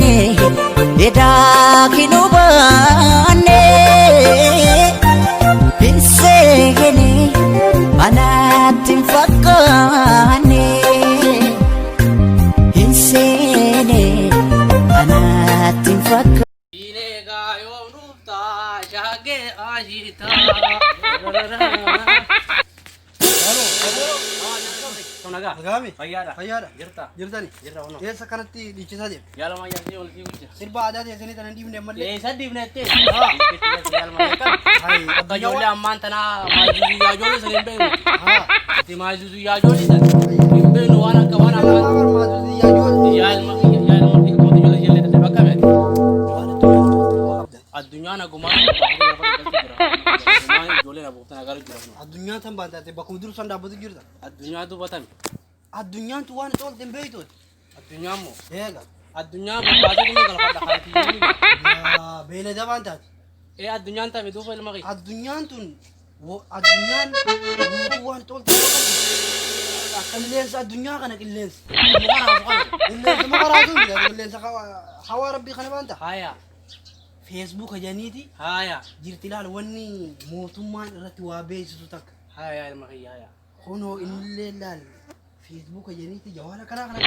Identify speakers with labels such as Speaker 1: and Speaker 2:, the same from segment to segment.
Speaker 1: seene edaa hin hubanne hin seene anatti hin fakkaanne hin seene anatti hin fakkaanne.
Speaker 2: Diineegaa yoom dhuftaa shaggee ashiitaa. Nagaa.
Speaker 3: Nagaami.
Speaker 2: Fayyaadha.
Speaker 3: Fayyaadha.
Speaker 2: Jirta.
Speaker 3: Jirtani.
Speaker 2: Jirra kunoo.
Speaker 3: Eessa kanatti dhiichisaa deema?
Speaker 2: Yaalama yaasii ol fiigu jira.
Speaker 3: Sirba aadaa teessanii tana hin dhiifne ammallee.
Speaker 2: Eessa dhiifnetti?
Speaker 3: Hai,
Speaker 2: Akka ijoollee ammaan tanaa maayizuzuu yaajoollee san hin beeknu.
Speaker 3: Haa.
Speaker 2: Ati maayizuzuu yaajoollee san hin beeknu waan akka waan ammaan. Yaa ilma kiyya yaa ilma kiyya akkuma ijoollee ijoollee tattee bakka meeqa? Addunyaan hagumaan bakkee lafa galtu jira. Hagumaan ijoollee na buuftan agaruu jira kunoo.
Speaker 3: Addunyaan tan baantaate bakkuma dur san dhaabbatu jirta.
Speaker 2: Addunyaa dubatame.
Speaker 3: Addunyaan tu waan itti oolte hin beektu.
Speaker 2: Addunyaa immoo.
Speaker 3: Eega.
Speaker 2: Addunyaa bobbaasee kun galfadha kaantiyyuu.
Speaker 3: Yaa beelada waan taate.
Speaker 2: Ee addunyaan tame duuba ilma kiyya.
Speaker 3: Addunyaan tun addunyaan guutuu waan itti oolte hin beektu. Qilleensa addunyaa kana qilleensa.
Speaker 2: Muka raasu kana.
Speaker 3: Qilleensa muka raasuu miti qilleensa hawaa rabbii kana waan ta'a.
Speaker 2: Haya.
Speaker 3: Feesbuuka janiiti
Speaker 2: Haya.
Speaker 3: jirti ilaal wanni mootummaan irratti waa beeksisu takka.
Speaker 2: Haya ilma kiyya haya.
Speaker 3: Kunoo innillee ilaal feesbuuka janiiti jawaala kanaa kana.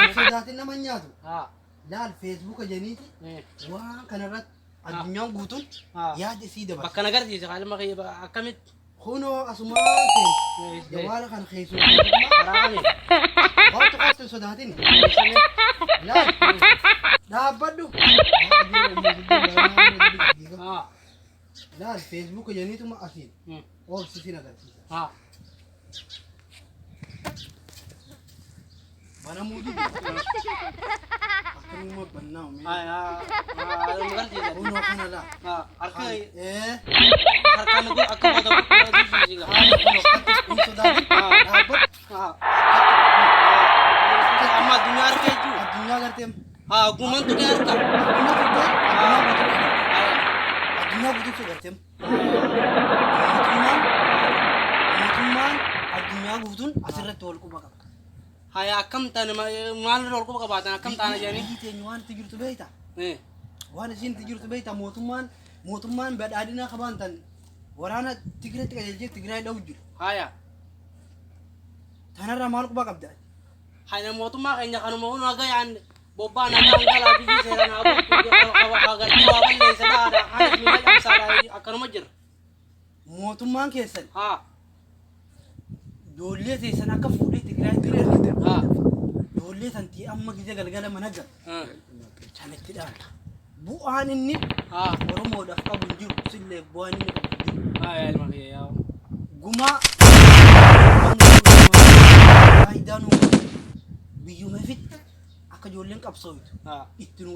Speaker 3: Hin sodaatin nama hin nyaatu.
Speaker 2: Haa.
Speaker 3: Laal feesbuuka janiiti
Speaker 2: Eh.
Speaker 3: waan kanarratti addunyaan guutuun
Speaker 2: Haa.
Speaker 3: yaada isii dabarsa.
Speaker 2: Bakka na agarsiise kaa ilma kiyya akkamitti.
Speaker 3: Kunoo asumaan seen jawaala kana keessoo
Speaker 2: Karaa kamiin?
Speaker 3: Kottu kottu hin sodaatin. Laal dhaabbadhu.
Speaker 2: Haa.
Speaker 3: Laal feesbuuka janiituma asiin oobsisiin agarsiisa.
Speaker 2: Haa.
Speaker 3: Banamuu dide. Akkanuma bannaa umee.
Speaker 2: Haa. Haa. Nu agarsiisa.
Speaker 3: Kunoo kana laa.
Speaker 2: Haa. Harka
Speaker 3: Ee.
Speaker 2: harkaan akka booda kutusiisa.
Speaker 3: Haala kunoo kottu hin sodaatin. Dhaabbadhu.
Speaker 2: Haa. Amma addunyaa harka jechuudha.
Speaker 3: Addunyaa gartee.
Speaker 2: Haa gumaan tuqee harka.
Speaker 3: Addunyaa turtee. Addunyaa guutuu. Addunyaa guutuu gartee. Mootummaan mootummaan addunyaa guutuun asirratti wal quba qaba.
Speaker 2: Haya akkam taane maal irra wal quba qabaatan akkam taana jedhanii.
Speaker 3: Biyyi teenya waan itti jirtu beekta.
Speaker 2: Eh,
Speaker 3: Waan isiin itti jirtu beekta mootummaan mootummaan badhaadhinaa qabaan tan waraana Tigireetti qajeelchee Tigraay dha'u jiru.
Speaker 2: Haya.
Speaker 3: Tanarraa maal quba qabda?
Speaker 2: Haya mootummaa keenya kanuma kun haga yaan bobbaa nagaan galaa biyyi seeraan haa bultu agartee waa balleessa dhaadha hanis miila cabsaadha akkanuma jira.
Speaker 3: Mootummaan keessan
Speaker 2: Haa.
Speaker 3: ijoollee teessan akka fuudhee Tigraayitti ergite.
Speaker 2: Haa.
Speaker 3: Ijoollee santii amma gizee galgala mana gala.
Speaker 2: Haa.
Speaker 3: Sanitti dhaala. Bu'aan inni
Speaker 2: Haa.
Speaker 3: Oromoodhaaf qabu hin jiru. Sillee bu'aan inni qabu hin jiru.
Speaker 2: Haa yaa ilma kiyya yaa.
Speaker 3: Gumaa faayidaa nuu biyyuma ofitti akka ijoolleen qabsooytu
Speaker 2: Haa.
Speaker 3: itti nu